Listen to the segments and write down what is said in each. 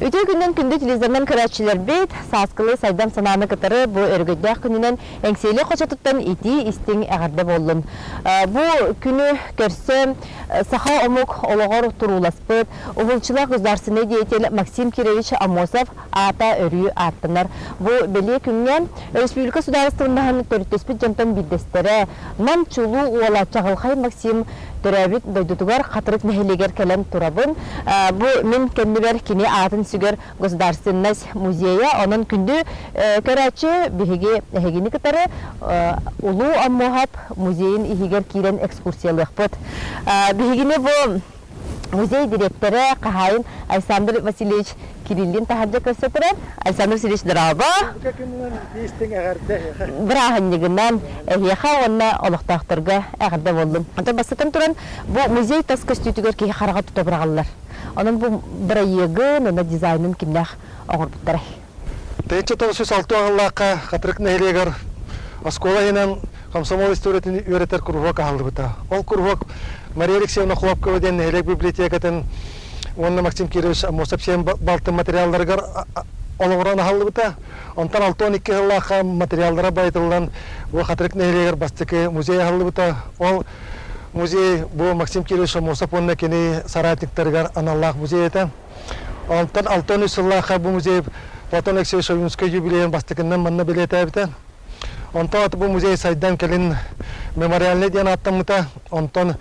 Үтүө күнүнэн күндү телевизорынан көрөөччүлэрбит, сааскылыы сайдам санааны кытары бу өрөгөйдөөх күнүнэн Эҥсиэли хочотуттан итии истиҥ эҕэрдэ буоллун. Бу күнү көрсө саха омук олоҕор турууласпыт уһулуччулаах государственнай деятель Максим Кирович Аммосов аата өрүү ааттанар. Бу бэлиэ күҥҥэ өрөспүүбүлүкэ судаарыстыбаннаһын төрүттэспит дьонтон биирдэстэрэ Нам чулуу уола Чаҕылхай Максим төрөөбүт дойдутугар Хатырык нэһилиэгэр кэлэн турабын. Бу мин кэннибэр кини аатын сүгэр Государственность музейа. Онон күндү көрөөччү биһиги эһигини кытары Улуу Оммуоһап музейын иһигэр киирэн экскурсиялыахпыт. Биһигини бу музей дириэктэрэ, хаһаайын Александр Васильевич Кириллин таһырдьа көрсө турар. Александр Васильевич, дорообо! Истиҥ эҕэрдэ Бырааһынньыгынан эһиэхэ уонна олохтоохторго эҕэрдэ буоллун. Онтон бастатан туран, бу музей тас көстүүтүгэр киһи хараҕа тута быраҕыллар. Онон бу бырайыагын уонна дизайнын кимнээх оҥорбуттарай? 1906 аҕаллаахха Хатырык нэһилиэгэр оскуола иһинэн комсомол историятын үөрэтэр куруһуок аһыллыбыта. Ол куруһуок Мария Алексеевна Хлопкова диэн нэһилиэк библиотекатын уонна Максим Кирович Аммосов сиэн балтын материалларыгар олоҕуран аһыллыбыта. Онтон 62 сыллаахха материаллара байытыллан бу Хатырык нэһилиэгэр бастакы музей аһыллыбыта. Ол музей бу Максим Кирович Аммосов уонна кини соратниктарыгар аналлаах музей этэ. Онтон 63 сыллаахха бу музей Платон Алексеевич Ойуунскай юбилейын бастакыннан манна бэлиэтээбитэ. Онтон бу музей сайдан кэлин мемориальный диэн ааттаммыта. Онтон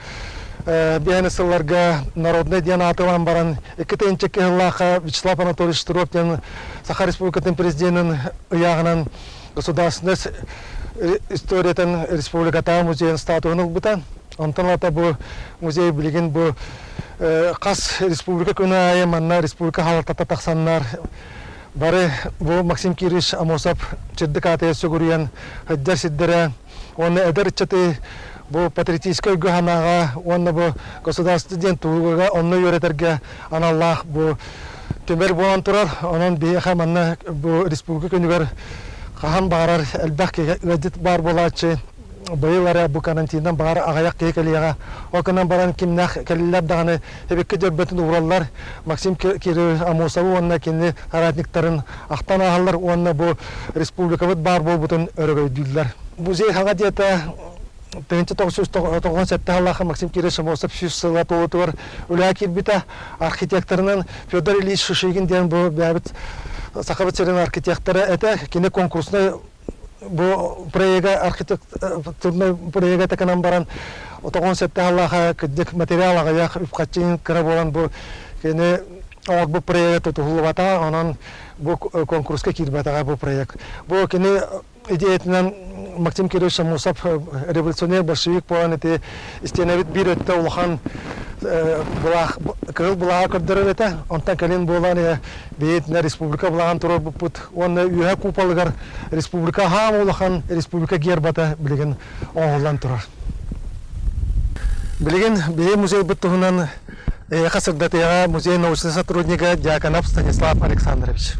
биһэни сылларга народный диэн ааты ылан баран 2 сыллаахха Вячеслав Анатольевич Штыров диэн Саха Республикатын президенин ыйааҕынан государственность историятын республикатааҕы музейын статуһун ылбыта. Онтон ылата бу музей билигин бу хас республика күн аайы манна республика халалтата тахсаннар бары бу Максим Кирович Амосов чырдык аатыгар сүгүрүйэн сылдьар сирдэрэ уонна эдэр ыччаты бу патриотическай өйгө санааҕа уонна бу государство диэн туһуга онно үөрэтэргэ аналлаах бу түмэл буолан турар. Онон биһиэхэ манна бу республика күнүгэр хаһан баҕарар элбэх киһи ыалдьыт баар буолааччы. Быйыл эрэ бу карантинтан баҕар аҕыйах киһи кэлиэҕэ. Ол гынан баран кимнээх кэллилэр даҕаны эбиккэ дьөрбөтүн уураллар. Максим Кириллович Амосовы уонна кини соратниктарын ахтан ааһаллар уонна бу республикабыт баар буолбутун өрөгөйдүүллэр. Музей хаҥа диэтэ 1997 сыллаахха Максим Кириллович Амосов 100 сыла туолуутугар үлэҕэ киирбитэ. Архитекторынан Федор Ильич Шишигин диэн бу бэйэбит Сахабыт сирин архитектора этэ. Кини конкурснай бу проега архитектурнай проега такынан баран 97 сыллаахха кырдьык материал аҕыйах үп-харчы кыра буолан бу кини оҥорбут проега тутуһуллубатаҕа онон бу конкурска киирбэтэҕэ бу проект. Бу кини идеятынан Максим Кирович Аммосов революционер большевик буолан ити истиэнэбит биир өттө улахан былаах кыһыл былааҕа көрдөрөр этэ. Онтон кэлин буолан бэйэтинэ республика былааҕын туруорбуппут уонна үөһэ куполыгар республика хаам улахан республика гербата билигин оҥоһуллан турар. Билигин биһи музейбыт туһунан эйиэхэ сырдатыаҕа музей научнай сотруднига Дьяконов Станислав Александрович.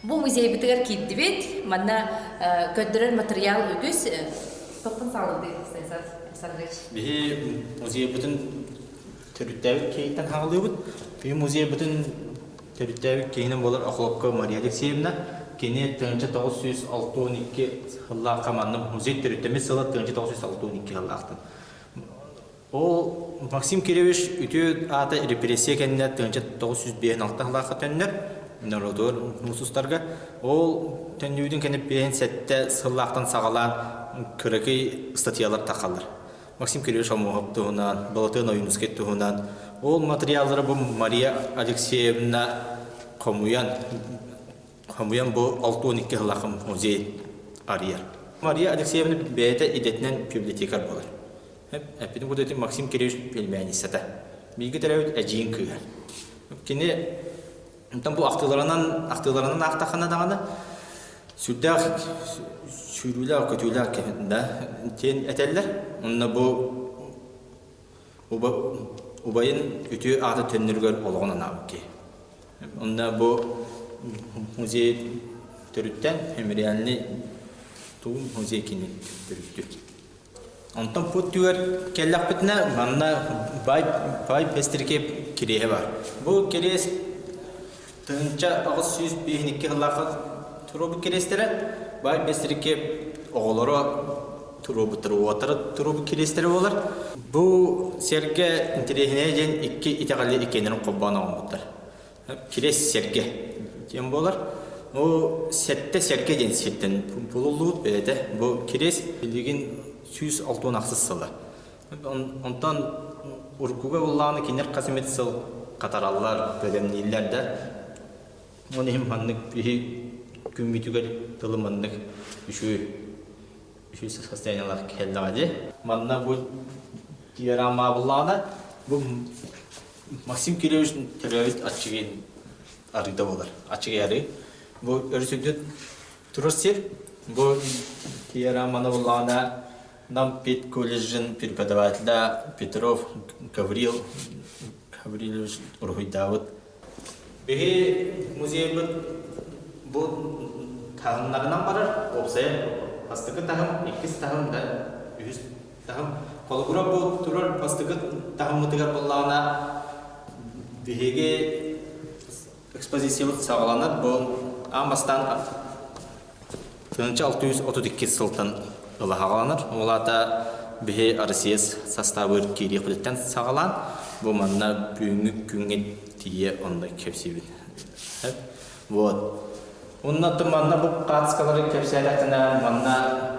Бу музейбытыгар киирдибит. Манна көрдөрөр матырыйаал үгүс. Тохтон саалыды, Станислав Александрович. Биһи музейбытын төрүттээбит киһиттэн хаалыыбыт. Биһи музейбытын төрүттээбит киһинэн буолар Охлопко Мария Алексеевна. Кини 1962 сыллаахха манна музей төрүттэммит сыла 1962 сыллаахтан. Ол Максим Кирович үтүө аата репрессия кэннэ 1956 сыллаахха төннөр народугар мусустарга. Ол төннүүтүн кэннэ 57 сыллаахтан саҕалаан кыракый статьялар тахаллар. Максим Кириллович Омуоһап туһунан, Балатыан Ойуунускай туһунан. Ол материаллары бу Мария Алексеевна хомуйан, хомуйан бу 62 сыллаах музей арыйар. Мария Алексеевна бэйэтэ идэтинэн библиотекарь буолар. Эппитим курдук Максим Кириллович пельменницата. Бииргэ төрөөбүт эдьиийин кыыһа. Кини Онтон бу ахтыыларынан ахтыыларынан аахтаххына даҕаны сүрдээх сүүрүүлээх көтүүлээх киһи да диэн этэллэр. Онно бу уба Убайын үтүө аата төннөрүгэр олоҕун анаабыт киһи. Онно бу музей төрүттэн мемориальный тугум музей кини төрүттүр. Онтон пут түгэр кэллэхпитинэ манна бай бай Пестрикеп кириэһэ бар. Бу кириэс 1852 сыллаахха туруорбут кириэстэрэ бай Пестрикеп оҕолоро туруорбуттар уотара туруорбут кириэстэрэ буолар. Бу сэргэ интэриэһинэйэ диэн икки итэҕэли иккиэннэрин холбоон оҥорбуттар. Кириэс сэргэ диэн буолар. Бу сэттэ сэргэ диэн сиртэн булуллубут бэйэтэ. Бу кириэс билигин 168 сыла. Онтон уруккуга буллаҕына кинилэр хас эмит сыл хатараллар, бэлэмнииллэр да. Ол иһин маннык биһи күммүтүгэр тылы маннык үчүгэй үчүгэй состояниелаах кэллэҕэ дии. Манна бу диарамаабыллаҕына бу Максим Кириллович төрөөбүт аччыгый арыыта буолар. Аччыгый арыы. Бу өрүс үрдүн турар сир. Бу диараманы буллаҕына Нам педколледжын преподавателэ Петров Гаврил Гаврилович уруһуйдаабыт. Биһи музейбыт бу таһымнарынан барар. Уопсайа бастакы таһым, иккис таһым да үһүс таһым. Холобура бу турар бастакы таһыммытыгар буоллаҕына биһиги экспозициябыт саҕаланар бу аан бастаан 1632 сылтан ыла саҕаланар. Ол аата биһи Россия састаабыгар киириэхпититтэн саҕалаан бу манна бүгүҥҥү күҥҥэ тиийэ онно кэпсиибит. Вот. Онно манна бу хаацкалары кэпсээтэххинэ манна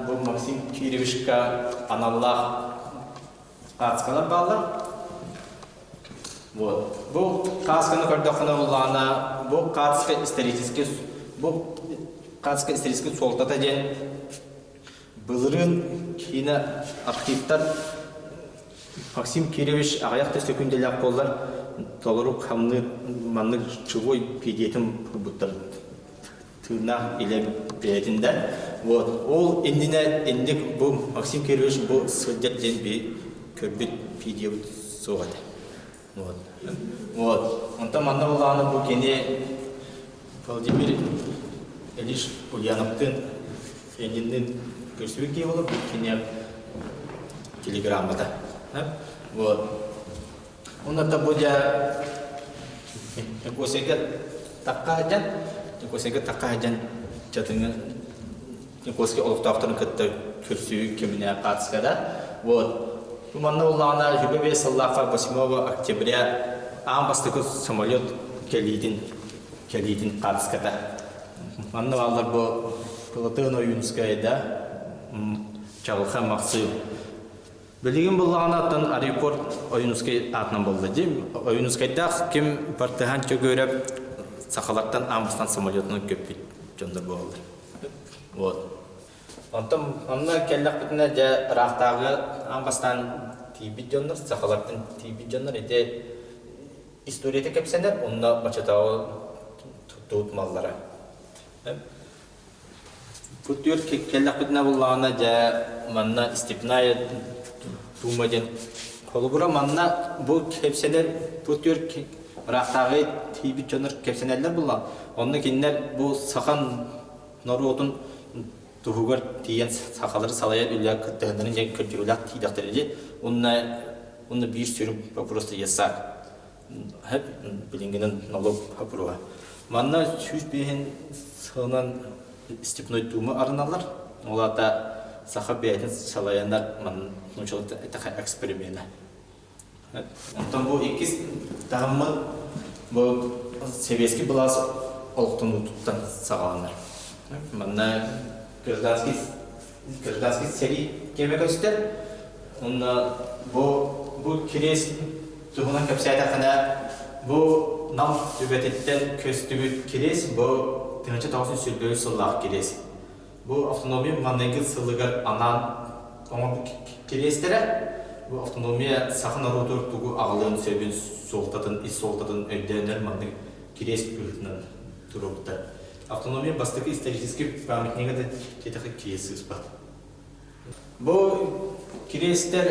бу Максим Кирилловичка аналлаах хаацкалар бааллар. Вот. Бу каасканы көрдөххүнэ буллаҕына, бу кааска исторический бу кааска исторический суолтата диэн былырыын киинэ архивтар Максим Кириллович аҕыйах да сөкүүндэлээх буоллар толору хамныыр маннык живой видеотын булбуттар тыыннаах илэ бэйэтин да. Вот. Ол иннинэ инник бу Максим Кириллович бу сылдьар диэн би көрбүт видеобут суох этэ. Вот. Вот. Онтон манна буллаҕына бу кини Владимир Ильич Ульяновтыын Ленинныын көрсүбүт киһи буолар, бу кини телеграммата. Вот. Онно бу дьэ Никосияга тахха сылдьан, Никосияга тахха сылдьан чатыҥы Никольский олохтоохторун кытта көрсүү кэминэ хаартыскада. Вот. Бу манна буллаҕына 25 сыллаахха 8 октября аан бастакы самолет кэлиитин кэлиитин хаартыската. Манна бааллар бу Платон Ойуунскай да Чаҕылхан Махсыым. Билигин буллаҕына оттон аэропорт Ойуунускай аатынан буолла дии. Ойуунускайдаах ким Партыһан Чөгүөрэп сахалартан аан бастаан самолетунан көппүт дьоннор буолаллар. Вот. Онтон онно кэллэхпитинэ дьэ ыраахтааҕы аан бастаан тиийбит дьоннор, сахалартан тиийбит дьоннор ити историята кэпсэнэр, онно бачатааҕы туттубут маллара. Бу түөрт кэллэхпитинэ буллаҕына дьэ манна Степная Дума диэн холобура манна бу кэпсэнэр бу түөрт ыраахтааҕы тиийбит дьоннор кэпсэнэллэр булла. Онно кинилэр бу сахан норуотун туһугар тиийэн сахалары салайар үлэ кыттыһыннарын диэн көрдөрүүлээх тиийдэхтэрэ дии. Уонна уонна биир сүрүн вопрос ясак. Билиҥҥинэн налог боппуруоһа. Манна 105 сылынан Степной Дума арыналлар. Ол аата саха бэйэтин салайанар нууччалыы эттэххэ эксперимена. Онтон бу иккис таһыммыт бу сэбиэскэй былаас олохтонуутуттан саҕаланар. Манна гражданский гражданский сэрии кэмэ көстөр. Онно бу бу кириэс туһунан кэпсээтэххинэ бу Нам түбэтиттэн көстүбүт кириэс бу 1923 сыллаах кириэс. Бу автономия маҥнайгы сылыгар анаан оҥорбут кириэстэрэ бу автономия саха норуотугар тугу аҕалыан сөбүн суолтатын, ис суолтатын өйдөөннөр маннык кириэс быһыытынан туруорбуттар. Автономия бастакы историческай памятнига да диэтэххэ кириэс сыыспат. Бу кириэстэр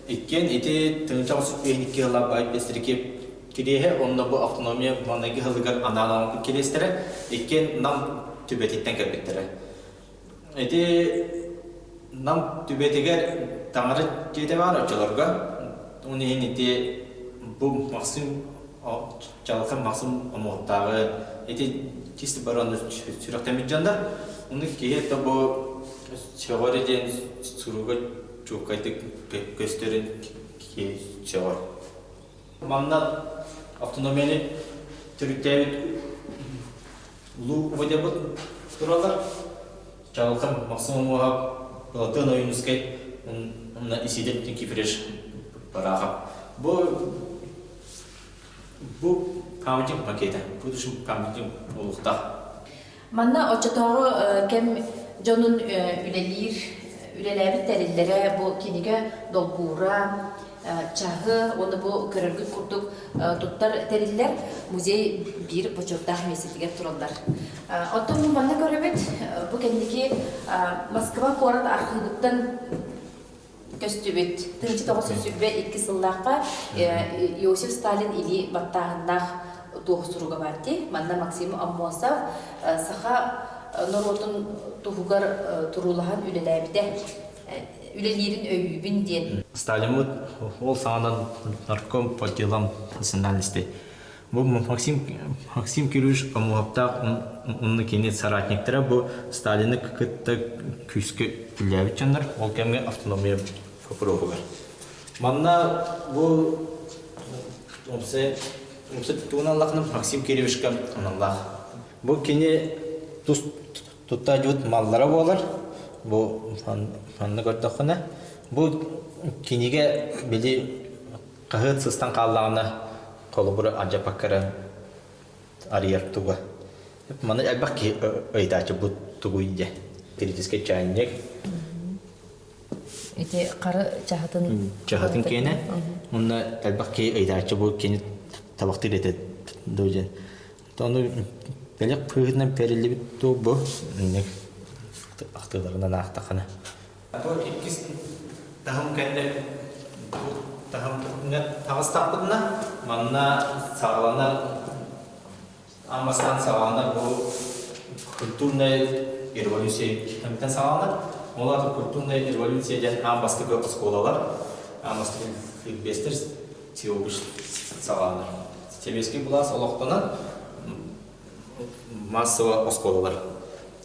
иккиэн ити тыһыынча 32 сыллаах баай Бэстирикиэп кириэһэ уонна бу автономия маҥнайгы сылыгар анаан оҥорбут кириэстэрэ иккиэн Нам түбэтиттэн кэлбиттэрэ. Ити Нам түбэтигэр таҥара дьиэтэ баар оччолорго. Ол иһин ити бу Максим Чалхан Максим омуктааҕы ити чисто баран сүрэхтэммит дьоннор. Ону киһи это бу сөҕөрө диэн суруга чуолкайдык көстөрүн киһи сөҕөр. Манна автономияны төрүттээбит Улуу убайдарбыт тураллар. Чаҕылхан Максим Омуоһап, Былатыан Ойуунускай уонна Исидор Никифорович Барахов. Бу бу памятник макета, будущем памятник буолуохтаах. Манна оччотооҕу кэм дьонун үлэлиир, үлэлээбит тэриллэрэ бу кинигэ долбуура, чаһы уонна бу көрөргүт курдук туттар тэриллэр музей биир бочуоттаах миэстэтигэр тураллар. Оттон бу манна көрөбүт, бу кэнники Москва куорат архыыбыттан көстүбүт 1922 сыллаахха Иосиф Сталин илии баттааһыннаах туоһу суруга баар дии. Манна Максим Аммосов саха норуотун туһугар туруулаһан үлэлээбитэ үлэлиирин өйүүбүн диэн. Сталиммыт ол саҕанан нарком по делам национальностей. Бу Максим, Максим Кириллович Омуоптаах уонна кини соратниктара бу Сталины кытта күүскэ үлэлээбит дьоннор ол кэмҥэ автономия боппуруоһугар. Манна бу умса умса тугун аллахына Максим Кирилловичка аналлаах. Бу кини тус Тутта дьут маллара буолар. Бу манна көрдөххүнэ, бу кинигэ били хаһыат сыстан хааллаҕына холобура алдьаппакка арыйар туга. Маны элбэх киһи ыйытааччы бу тугуй диye. Критический чайник. Ити хары чаһытын чаһытын киэнэ. Онно элбэх киһи ыйытааччы бу кини табахтыыр этэ дуу диэн. Ону бэлэх быһыытынан бэриллибит дуу бу инник ахтыыларынан аахтаххына. Бу иккис таһым кэннэ бу таһымҥа таҕыстахпытына манна саҕаланар аан бастаан саҕаланар бу культурная революция кэмтэн саҕаланар. Ол аата культурная революция диэн аан бастакы оскуолалар, аан бастакы ликбезтэр всеобщий саҕаланар. Сэбиэскэй былаас олохтонон массово оскуолалар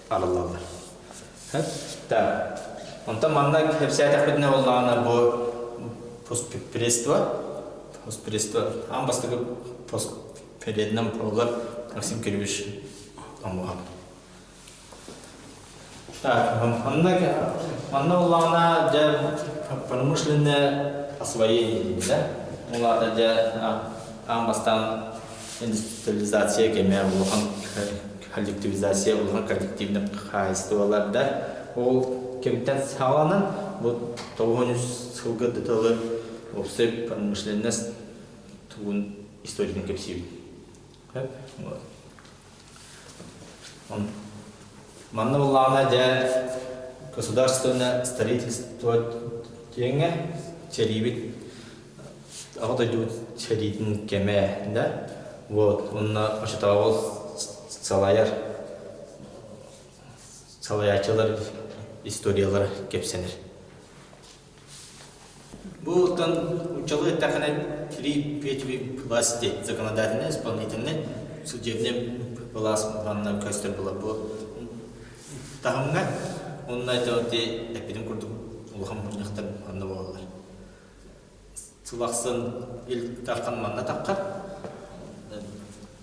арыллаллар. Так. Онтон манна кэпсээтэхпитинэ буоллаҕына бу постпредство, постпредство аан бастакы постпрединэн буолар Максим Кириллович Омуһап. Так, манна, манна буоллаҕына дьэ промышленное освоение диэн да. Ол аата дьэ аан бастаан индустриализация кэмэ улахан коллективизация улахан коллективный хаһаайыстыбалар да ол кэмтэн саҕаланан бу 93 сылга дылы уопсай промышленность тугун историятын кэпсиибит. Манна буоллаҕына дьэ государственное строительство диэҥҥэ сэриибит Аҕа дойдубут сэриитин кэмэ да вот уонна оччотооҕу салайар салайааччылар историялара кэпсэнэр. Бу оттон уччалыы эттэххинэ три ветви власти законодательной, исполнительной, судебный былаас манна көстөр буолар бу таһымҥа уонна ити эппитим курдук улахан мунньахтар манна буолаллар. Сыл ахсын Ил Дархан манна таххар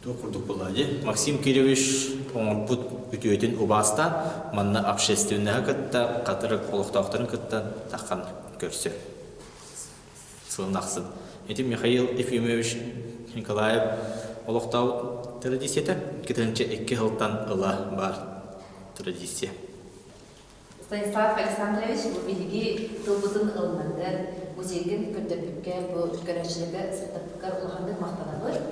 туох курдук буолла дии Максим Кириллович оҥорбут үтүөтүн убаастаан манна общественноһы кытта хатырык олохтоохторун кытта таххан көрсөр сылын ахсын ити Михаил Ефимович Николаев олохтообут традицията 2002 сылтан ыла баар традиция Станислав Александрович, бу биһиги тылбытын ылынаргар, музейгын көрдөрбүккэ, бу көрөөччүлэргэ сырдаппыккар улаханнык махтанабыт.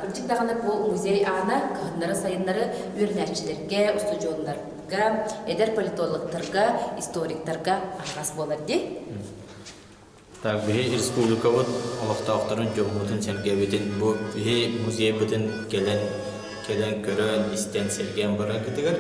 Кырдьык даҕаны бу музей аана кыһыннары-сайыннары үөрэнээччилэргэ, устудьуоннарга. ыалдьыттарга, эдэр политологтарга, историктарга аһаҕас буолар дии. Так, биһи республикабыт олохтоохторун дьоммутун-сэргэбитин бу биһи музейбытын кэлэн кэлэн көрөн, истэн, сэргээн бараргытыгар.